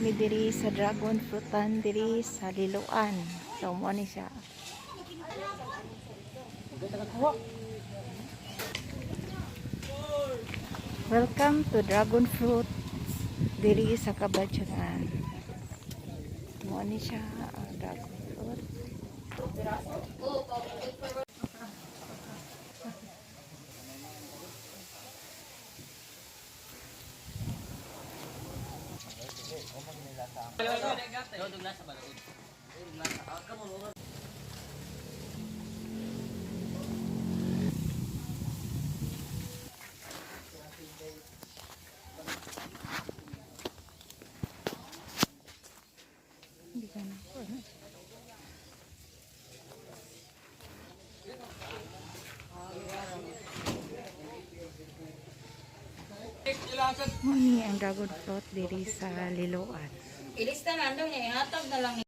Mi diri sa dragon fruitan diri sa Liloan. So mo ni siya. Welcome to Dragon Fruit diri sa Cabanatuan. Mo ni siya ang dragon fruit. Hindi ka na. Mo ni ang dragon fruit diri sa Liloan. Ilista na andong niya, ihatag na lang.